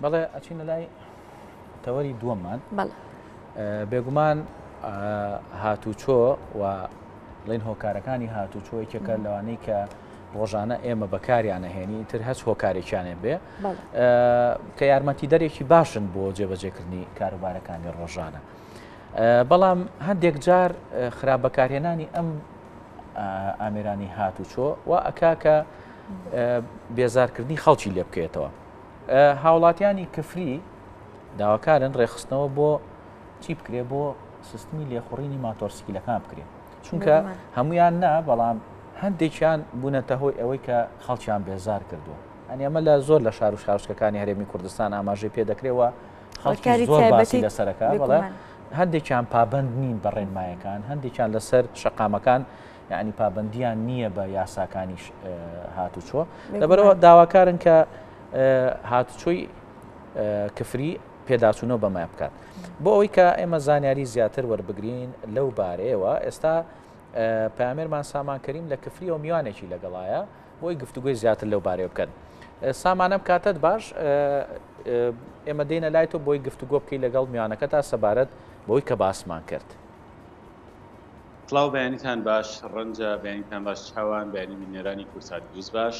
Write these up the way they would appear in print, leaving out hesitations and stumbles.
بەڵێ ئەچینە لای تەوەری دووەممان. بێگومان هاتوچۆ و بڵێن هۆکارەکانی هاتوچۆ یەکێکە لەوانەی کە ڕۆژانە ئێمە بەکاریانەهێنی تر هەچ هۆکارێکیانێ بێ کە یارمەتی دەرێکی باشن بۆ جێبەجێکردنی کاروبارەکانی ڕۆژانە. بەڵام هەندێک جار خراپ بەکارهێنانی ئەم ئامێرانی هاتوچۆ و ئەکا کە بێزارکردنی خەڵکی لێ بکەوێتەوە. هاوڵاتیانی کفری داواکارن ڕێکخستنەوە بۆ چی بکرێ بۆ سیستمی لێخوڕینی ماتۆرسکیلەکان بکرێ چونکە هەمویان نا بەڵام هەندێکیان بوونەتە هۆی ئەوەی کە خەڵکیان بێزار کردووە ئەنی ئەمە لە زۆر لە شار و شارۆچکەکانی هەرێمی کوردستان ئاماژەی پێ دەکرێەوە خەڵکی زۆر باسی لەسەرەکە بەڵێ هەندێکیان پابند نین بە ڕێنمایەکان هەندێکیان لەسەر شەقامەکان یعنی پابندیان نییە بە یاساکانیش هاتوچۆ لەبەرەوە داواکارن کە هاتوچۆی کفری پێداچوونەوە بەمە بکات بۆ ئەوەی کە ئێمە زانیاری زیاتر وەربگرین لەو بارەیەوە ئێستا پامێرمان سامان کەریم لە کفریەوە میوانێکی لەگەڵایە بۆی گفتوگۆی زیاتر لەو بارەیە بکەن. سامان ئەم کاتەت باش ئێمە دێنە لای تۆ بۆی گفتوگۆ بکەی لەگەڵ میوانەکەتا سەبارەت بەوەی کە باسمان کرد. سڵاو بەیانیتان باش ڕەنجە بەیانیتان باش چاوان بەیانی بینەرانی کوردسات نیوز باش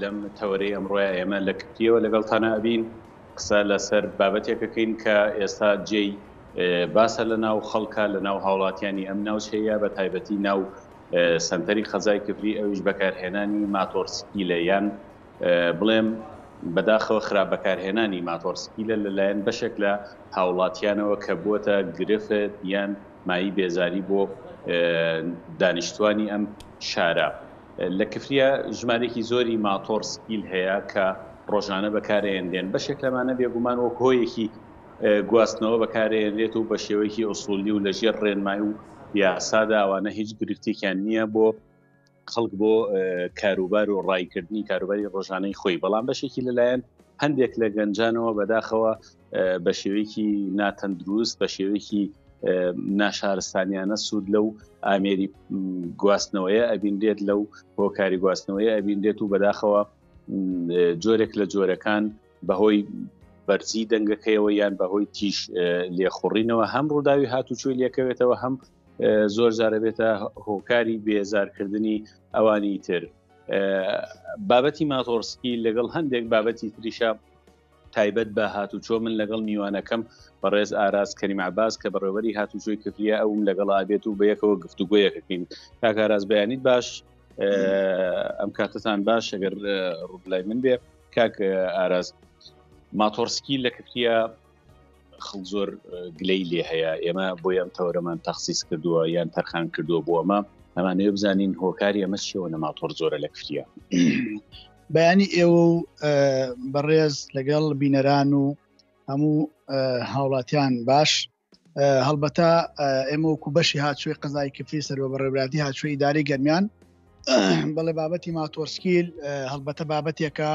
لەم تەوەرەی ئەمڕۆیا ئێمە لە کفریەوە لەگەڵتانە ئەبین قسە لەسەر بابەتێک ئەکەین کە ئێستا جێی باسە لە ناو خەڵکە لە ناو هاوڵاتیانی ئەم ناوچەیە بە تایبەتی ناو سەنتەری قەزای کفری ئەویش بەکارهێنانی ماتۆڕسکیلە یان بڵێم بەداخەوە خراپ بەکارهێنانی ماتۆڕسکیلە لەلایەن بەشێک لە هاوڵاتیانەوە کە بووەتە گرفت یان مایەی بێزاری بۆ دانیشتوانی ئەم شارە. لە کفریە ژمارێکی زۆری ماتۆڕسکیل هەیە کە ڕۆژانە بەکارئێنرێن بەشێک لەمانە بێگومان وەک هۆیەکی گواستنەوە بەکارئێنرێت و بە شێوەیەکی ئوسولی و لەژێر ڕێنمای و یاسادا ئەوانە هیچ گرفتێکیان نییە بۆ خەڵک بۆ کاروبار و ڕایکردنی کاروباری ڕۆژانەی خۆی بەڵام بەشێکی لەلایەن هەندێک لە گەنجانەوە بەداخەوە بە شێوەیەکی ناتەندروست بە شێوەیەکی ناشارستانیانە سوود لەو ئامێری گواستنەوەیە ئەبینرێت لەو هۆکاری گواستنەوەیە ئەبینرێت و بەداخەوە جۆرێک لە جۆرەکان بەهۆی بەرزی دەنگەکەیەوە یان بەهۆی تیش لێخوڕینەوە هەم ڕووداوی هاتوچۆی لێکەوێتەوە هەم زۆر جارە بێتە هۆکاری بێزارکردنی ئەوانی تر بابەتی ماتۆرسکی لەگەڵ هەندێک بابەتی تریشە تایبەت بە هاتوچۆ من لەگەڵ میوانەکەم بەڕێز ئاراز کەریم عباس کە بەڕێوەری هاتوچۆی کفریە ئەوم لەگەڵ ئابێت و بەیەکەوە گفتوگۆیەکەکەین کاکاراز بەیانیت باش ئەم کاتتان باش ئەگەر ڕوبلای من بێ کاک ئاراز ماتۆرسکی لە کفریە خڵ زۆر گلەی لێ هەیە ئێمە بۆی ئەم تەوەرەمان تەخسیس کردووە یان تەرخان کردووە بۆ ئەمە ئەمانەیە بزانین هۆکاری ئەمە چیەوە نە ماتۆر زۆرە لە کفریە. بەیانی ئێوە و بەڕێز لەگەڵ بینەران و هەموو هاوڵاتیان باش هەڵبەتە ئێمە وەکو بەشی هاتووی قەزای کفری سەر بە بەڕێوەبەرایەتی هاتووی ئیدارەی گەرمیان بەڵێ بابەتی ماتۆرسکیل هەڵبەتە بابەتێکە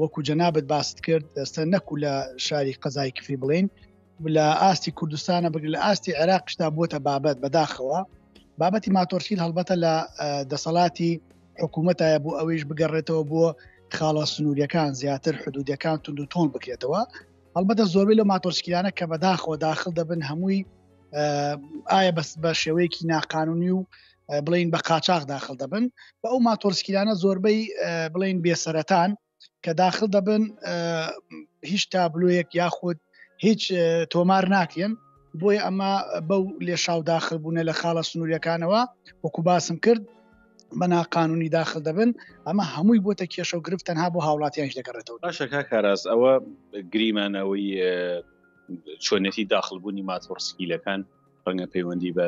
وەکو جەنابەت باست کرد ئێستا نەکو لە شاری قەزای کفری بڵین لە ئاستی کوردستانە بگر لە ئاستی عێراقشدا بووەتە بابەت بەداخەوە بابەتی ماتۆرسکیل هەڵبەتە لە دەسەڵاتی حکوومەتایە بۆ ئەوەیش بگەڕێتەوە بۆ خاڵە سنووریەکان زیاتر حدودەکان تونند و تۆن بکرێتەوە هەڵبەتە زۆربەی لەو ماتۆرسکیلانە کە بەداخەوە داخل دەبن هەمووی ئایا بەس بە شێوەیەکی ناقانونی و بڵین بە قاچاق داخل دەبن بە ئەو ماتۆرسکیلانە زۆربەی بڵین بێسەرەتان کە داخل دەبن هیچ تابلویەک یاخود هیچ تۆمار ناکرێن بۆیە ئەمە بەو لێشاو داخل بوونە لە خاڵە سنووریەکانەوە وەکو باسم کرد بە ناقانونی داخل دەبن ئەمە هەمووی بۆتە کێشە و گرفت تەنها بۆ هاوڵاتیانش دەگەڕێتەوە. باشە کاک ئاراس ئەوە گریمان ئەوەی چۆنێتی داخلبوونی ماتۆڕسکیلەکان ڕەنگە پەیوەندی بە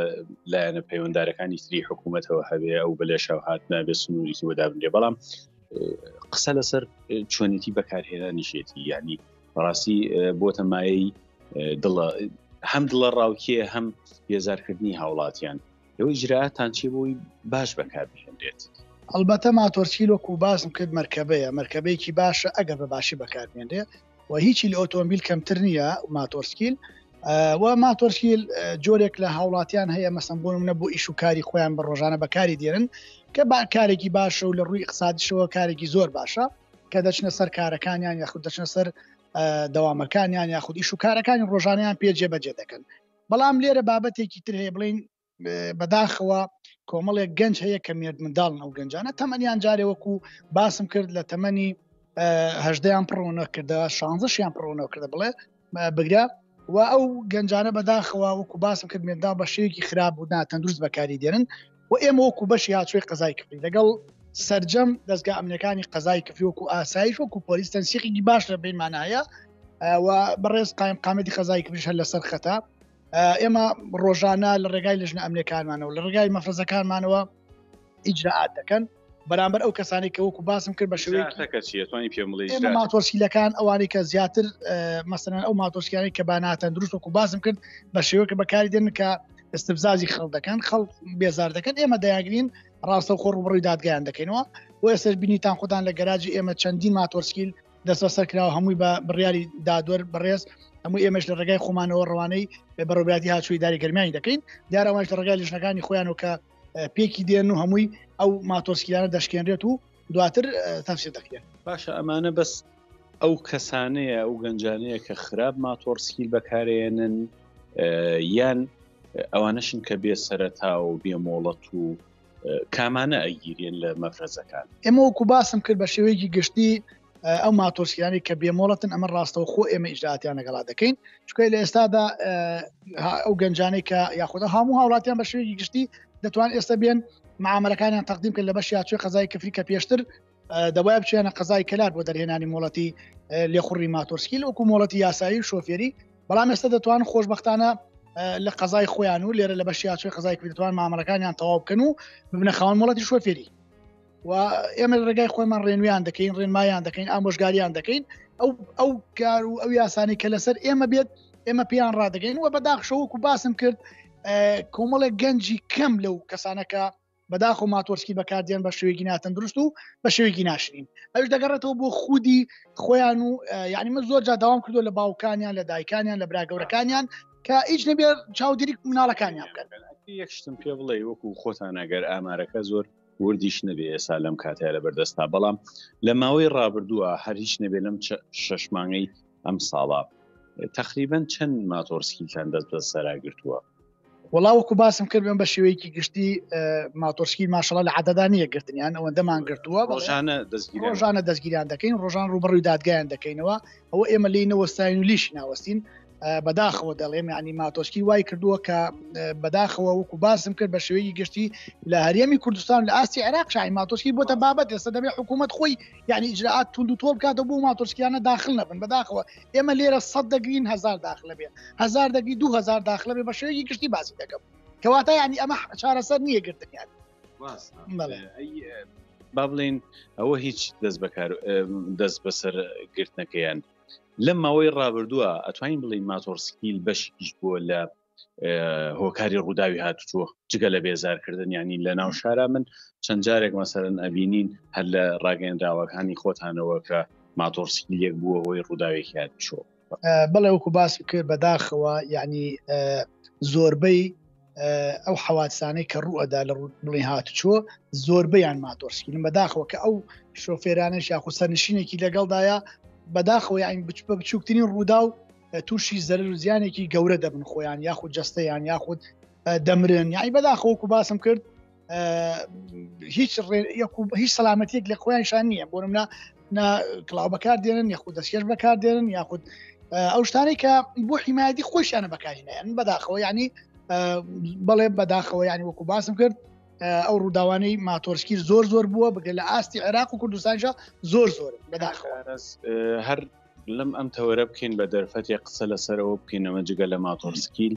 لایەنە پەیوەندارەکانی تری حکوومەتەوە هەبێ ئەو بەلێشاو هاتنە بێ سنووریکی بۆ دابنرێ بەڵام قسە لەسەر چۆنێتی بەکارهێنانیشێتی یعنی بەڕاستی بۆتە مایەی دڵە هەم دڵە ڕاوکێ هەم بێزارکردنی هاوڵاتیان ئێوە ئیجرائاتتان چیە بۆی باش بەکار بهێنرێت؟ ئەڵبەتە ماتۆرسکیل وەکو باسم کرد مەرکەبەیە، مەرکەبەیەکی باشە ئەگەر بە باشی بەکاربێنرێ و هیچی لە ئۆتۆمبیل کەمتر نییە ماتۆرسکیل و ماتۆرسکیل جۆرێک لە هاوڵاتیان هەیە مەسەن بۆ نمونە بۆ ئیش و کاری خۆیان بە ڕۆژانە بەکاری دێنن کە با کارێکی باشە و لە ڕووی اقتصادیشەوە کارێکی زۆر باشە کە دەچنە سەر کارەکانیان یاخود دەچنە سەر. دەوامەکانیان یاخود ئیش و کارەکانی ڕۆژانیان پێ جێبەجێ دەکەن بەڵام لێرە بابەتێکی تر هەیە بڵین بەداخەوە کۆمەڵێک گەنج هەیە کە مێرد منداڵن ئەو گەنجانە تەمەنیان جارێ وەکو باسم کرد لە تەمەنی هەژدەیان پڕۆنە کردە شانزەشیان پڕۆنەوە کردە بڵێ بگرە و ئەو گەنجانە بەداخەوە وەکو باسم کرد مێندا بە شێوەیەکی خراپ و ناتەندروست بەکاری دێنن و ئێمە وەکو بەشی هاچوی قەزای کفری لەگەڵ سرجەم دەستگا ئەمنەکانی قەزای کفری وەکو ئاسایش وەکو پۆلیس تەنسیقی باش لە بینمانایە و بەڕێز قایم قامەتی قەزای کفریش هەر لەسەر خەتە ئێمە ڕۆژانە لە ڕێگای لەژنە ئەمنەکانمانەوە لە ڕێگای مەفرەزەکانمانەوە ئیجرائات دەکەن بەرامبەر ئەو کەسانی کە وەکو باسم کرد بە شێوەیەکی پێم بڵێ ماتۆرسکیلەکان ئەوانەی کە زیاتر مەسەلەن ئەو ماتۆرسکیانەی کە با ناتەندروست وەکو باسم کرد بە شێوەیەکە بەکاری دێن کە استفزازی خەڵ دەکەن خەڵ بێزار دەکەن ئێمە دەیانگرین ڕاستە خۆ ڕوبڕی دادگایان دەکەینەوە بۆ ئێستاش بینیتان خۆتان لە گەراجی ئێمە چەندین ماتۆرسکیل دەستبەسەر کراوە هەمووی بە بڕیاری دادوەر بەڕێز هەموو ئێمەش لە ڕێگای خۆمانەوە ڕەوانەی بەڕێوەبەرایەتی هاتوچۆی ئیداری گەرمیانی دەکەین دیارە ئەوانش لە ڕێگای لیژنەکانی خۆیان و کە پێکی دێن و هەمووی ئەو ماتۆرسکیلانە دەشکێنرێت و دواتر تەفسیر دەکرێن. باشە ئەمانە بەس ئەو کەسانەیە ئەو گەنجانەیە کە خراپ ماتۆڕسکیل بەکارێنن یان ئەوانەشن کە بێ سەرەتا و بێ مۆڵەت و کامانە ئەگیرێن لە مەفرەزەکان؟ ئێمە وەکو باسم کرد بە شێوەیەکی گشتی ئەو ماتۆرسکیلانەی کە بێمۆڵەتن ئەمە ڕاستەوخۆ ئێمە ئیجراتیان لەگەڵا دەکەین چونکە لە ئێستادا ئەو گەنجانەی کە یاخود هەموو هاوڵاتیان بە شێوەیەکی گشتی دەتوان ئێستا بێن معاملەکانیان تەقدیم کرد لە بەشی هاتووی قەزای کفری کە پێشتر دەبایە بچێنە قەزای کەلار بۆ دەرهێنانی مۆڵەتی لێخوڕی ماتۆرسکیل وەکو مۆڵەتی یاسایی و شۆفێری بەڵام ئێستا دەتوان خۆشببختانە لە قەزای خۆیان و لێرە لە بەشی هاتووی قەزای کفری دەتوان مامەلەکانیان تەواو بکەن و ببنە خاوەن مۆڵەتی شۆفێری و ئێمە لە ڕێگای خۆمان ڕێنویان دەکەین ڕێنمایان دەکەین ئامۆژگاریان دەکەین ئەو ئەو کار و ئەو یاسانی کە لەسەر ئێمە بێت ئێمە پێیان ڕادەگەین و بەداخشەوەکو باسم کرد کۆمەڵێک گەنجی کەم لەو کەسانەکە بەداخ و ماتۆرسکی بەکاردێن بە شێوەیەکی ناتەندروست و بە شێوەیەکی ناشرین ئەوش دەگەڕێتەوە بۆ خودی خۆیان و یعنی من زۆر جا داوام کردو لە باوکانیان لە دایکانیان لە برا گەورەکانیان کە هیچ نەبێ چاودێری مناڵەکانیان بکەن یەک شتم پێ بڵێ وەکو خۆتان ئەگەر ئامارەکە زۆر وردیش نەبێ ئێستا لەم کاتەیە لە بەردەستا بەڵام لە ماوەی ڕابردووە هەر هیچ نەبێ لەم شەش مانگەی ئەم ساڵە تقریبن چەند ماتۆرسکیلتان دەست بە سەرا گرتووە؟ وەڵا وەکو باسم کرد بم بە شێوەیەکی گشتی ماتۆرسکیل ماشەڵا لە عادەدا نییە گرتنیان ئەوەندەمان گرتووە ڕۆژانە دەستگیران ڕۆژانە دەستگیران دەکەین ڕۆژان ڕوبەڕوی دادگایان دەکەینەوە ئەوە ئێمە لێی نەوەستاین و لیشی ناوەستین بەداخەوە دەڵێم ینی ماتۆسکی وای کردووە کە بەداخەوە وەکو باسم کرد بە شێوەیەکی گشتی لە هەرێمی کوردستان لە ئاستی عێراق شای ماتۆسکی بۆتە بابەت ئێستا دەبێت حکوومەت خۆی یعنی ئیجرائات توند و تۆڵ بکاتەوە بۆ ماتۆسکیانە داخل نەبن بەداخەوە ئێمە لێرە سەد دەگرین هزار داخلە بێ هزار دەگری 2000 داخلە بێ بە شێوەیەکی گشتی باسی دەکەم کەواتە ینی ئەمە چارەسەر نییە گرتنیان با بڵین ئەوە هیچ دەست بەکار دەست بەسەر گرتنەکەیان لەم ماوەی ڕابردووە ئەتوانین بڵین ماتۆڕسکیل بەشیش بووە لە هۆکاری ڕووداوی هاتوچۆ جگە لە بێزارکردن ینی لە ناو شارا من چەند جارێک مەسەرن ئەبینین هەر لە ڕاگەندراوەکانی خۆتانەوە کە ماتۆڕسکیلێک بووە هۆی ڕووداوێکی هاتوچۆ بەڵێ وەکو باس کرد بەداخەوە یعنی زۆربەی ئەو حەوادسانەی کە ڕوو ئەدا لە بڵێ هاتوچۆ زۆربەیان ماتۆرسکیلن بەداخەوە کە ئەو شۆفێرانەش یاخود سەرنشینێکی لەگەڵدایە بەداخەوە یان بچ بە بچووکترین ڕوودا و تووشی زەرر و زیانێکی گەورە دەبن خۆیان یاخود جەستەیان یاخود دەمرن یعنی بەداخەوە وەکو باسم کرد هیچ هیچ سەلامەتیەک لە خۆیانشان نییە بۆ منە نا کڵاو بەکار دێنن یاخود دەستکێش بەکار دێنن یاخود ئەو شتانەی کە بۆ حیمایەتی خۆشیانە بەکارینیان بەداخەوە ینی بەڵێ بەداخەوە ینی وەکو باسم کرد ئەو ڕووداوانەی ماتۆرسکی زۆر زۆر بووە بگە لە ئاستی عێراق و کوردستانشا زۆر زۆر بەداخەوە هەر لەم ئەم تەوەرە بکەین بە دەرفەتێ قسە لەسەرەوە بکەینەوە جگە لە ماتۆرسکیل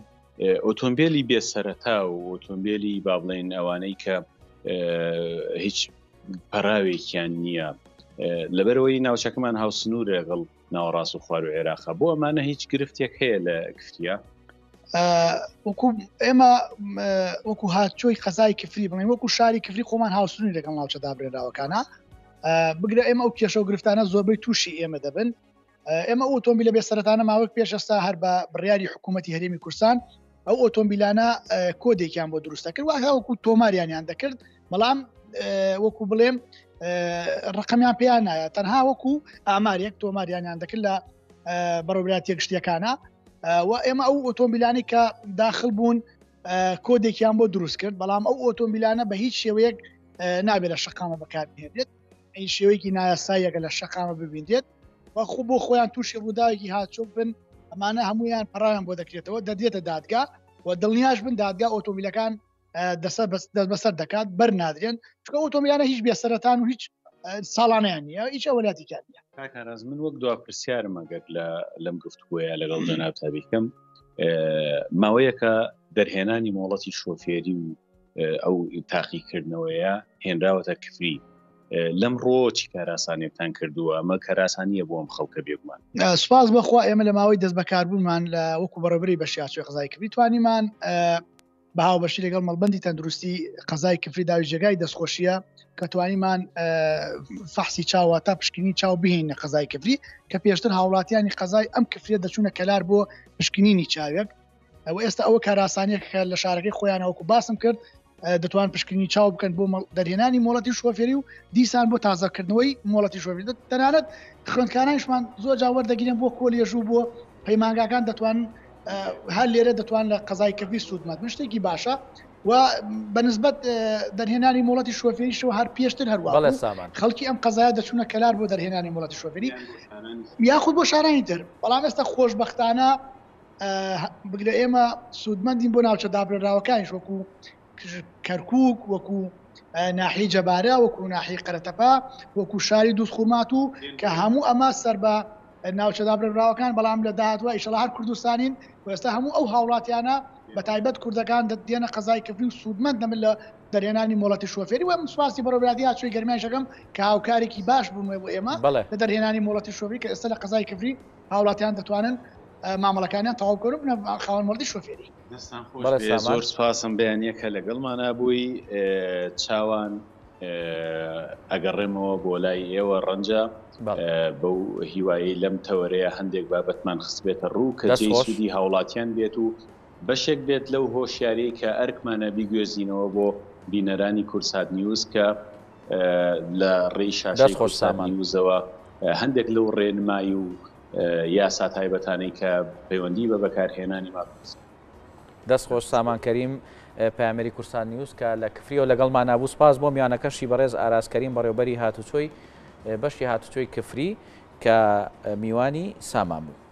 ئۆتۆمبیلی بێ سەرەتا و ئۆتۆمبیلی با بڵێن ئەوانەی کە هیچ پەراوێکیان نییە لەبەرەوەی ناوچەکەمان هاوسنوور لەگەڵ ناوەڕاست و خوار و عێراقا بۆ ئەمانە هیچ گرفتێک هەیە لە کفتیا وەکو ئێمە وەکو هاتچۆی قەزای کفری بڵێن وەکو شاری کفری خۆمان هاوسنووری لەگەڵ ناوچە دابرێنراوەکانە بگرە ئێمە ئەو کێشە و گرفتانە زۆربەی تووشی ئێمە دەبن ئێمە ئەو ئۆتۆمبیلە بێ سەرەتانە ماوەک پێش ئێستا هەر بە بڕیاری حکوومەتی هەرێمی کوردستان ئەو ئۆتۆمبیلانە کۆدێکیان بۆ دروستە کرد واها وەکو تۆماریانیان دەکرد بەڵام وەکو بڵێم ڕقمیان پێیان نایە تەنها وەکو ئامارێک تۆماریانیان دەکرد لە بەڕێوەبەرایەتیە گشتیەکانە و ئێمە ئەو ئۆتۆمبیلانی کە داخل بوون کۆدێکیان بۆ دروست کرد بەڵام ئەو ئۆتۆمبیلانە بە هیچ شێوەیەک نابێت لە شەقامە بەکاربهێنرێت این شێوەیەکی نایاساییەکە لە شەقامە ببینرێت و خۆ بۆ خۆیان تووشی ڕووداوێکی هاچۆ بن ئەمانە هەمویان پەڕیان بۆ دەکرێتەوە دەدرێتە دادگا و دڵنیاش بن دادگا ئۆتۆمبیلەکان دەسەر دەست بەسەر دەکات بەر نادرێن چکە ئۆتۆمبیلانە هیچ بێسەرەتان و هیچ ساڵانیان نییە هیچ ئەوەلاتیکان نیە کاکاراز من وەک دوا پرسیارم ئەگەر لە لەم گفتوگۆیە لەگەڵ جەنابتا بیکەم ماوەیەکە دەرهێنانی مۆڵەتی شۆفێری و ئەو تاقیکردنەوەیە هێنراوەتە کفری لەم ڕۆ چی کاراسانێکتان کردووە ئەمە کەراسانیە بۆ ئەم خەڵکە بێگومان سوپاس بەخوا ئێمە لە ماوەی دەست بەکاربوونمان لە وەکو بەڕێبەری بەشیاچوی قەزای کفری توانیمان بە هاوبەشی لەگەڵ مەڵبەندی تەندروستی قەزای کفری داوی جێگای دەستخۆشیە کە توانیمان فەحسی چاوە تا پشکنی چاو بهێنە قەزای کفری کە پێشتر هاوڵاتیانی قەزای ئەم کفریە دەچوونە کەلار بۆ پشکنینی چاوێک ئەوە ئێستا ئەوە کاراسانیە کە لە شارەکەی خۆیانەوەکو باسم کرد دەتوان پشکنی چاو بکەن بۆ دەرهێنانی مۆڵەتی شۆفێری و دیسان بۆ تازەکردنەوەی مۆڵەتی شۆفێری تەنانەت خوێندکارانیشمان زۆر جا وەردەگیرێن بۆ کۆلێژ و بۆ پەیمانگاکان دەتوان هەر لێرە دەتوان لە قەزای کەفی سوودمەند بن شتێکی باشە و بەنسبەت دەرهێنانی مۆڵەتی شۆفێریشەوە هەر پێشتر هەروە خەڵکی ئەم قەزایە دەچوونە کەلار بۆ دەرهێنانی مۆڵەتی شۆفێری یاخود بۆ شارانی تر بەڵام ئێستا خۆشببختانە بگرە ئێمە سوودمەندین بۆ ناوچە دابرێنراوەکانیش وەکو کەرکک وەکو ناحی جەبارە وەکو ناحی قەرەتەپە وەکو شاری دووسخورماتوو کە هەموو ئەمە سەر بە ناوچە دابرێنراوەکان بەڵام لە داهاتوە ئیشەڵا هەر کوردستانین و ئێستا هەموو ئەو هاوڵاتیانە بە تایبەت کوردەکان دێنە قەزای کفری و سوودمەند دەبن لە دەرهێنانی مۆڵەتی شۆفێری و من سوپاسی بەڕێوەبەرایەتی هاتوچۆی گەرمیانیش دەکەم کە هاوکارێکی باش بوون بۆ ئێمە لە دەرهێنانی مۆڵەتی شۆفێری کە ئێستا لە قەزای کفری هاوڵاتیان دەتوانن مامەڵەکانیان تەواو بکەن و بنە خاوەن مۆڵەتی شۆفێری. دەستان خۆش بێ زۆر سپاسم بەیانیەکە لەگەڵمانا بووی چاوان ئەگەڕێمەوە بۆ لای ئێوە ڕەنجە بەو هیوایەی لەم تەوەرەیە هەندێک بابەتمان خستبێتە ڕوو کە جێی سوودی هاوڵاتیان بێت و بەشێک بێت لەو هۆشیاریەی کە ئەرکمانە بیگوێزینەوە بۆ بینەرانی کوردسات نیوز کە لە ڕێی شاشەی کوردسات نیوزەوە هەندێک لەو ڕێنمایی و یاسا تایبەتانەی کە پەیوەندی بە بەکارهێنانی ماتۆڕسکیل. دەست خۆش سامان کەریم پەیامێری کوردسات نیوز کە لە کفریەوە لەگەڵمانا بوو سپاس بۆ میوانەکەشی بەڕێز ئاراس کەریم بەڕێوبەری هاتوچۆی بەشی هاتوچۆی کفری کە میوانی سامان بوو.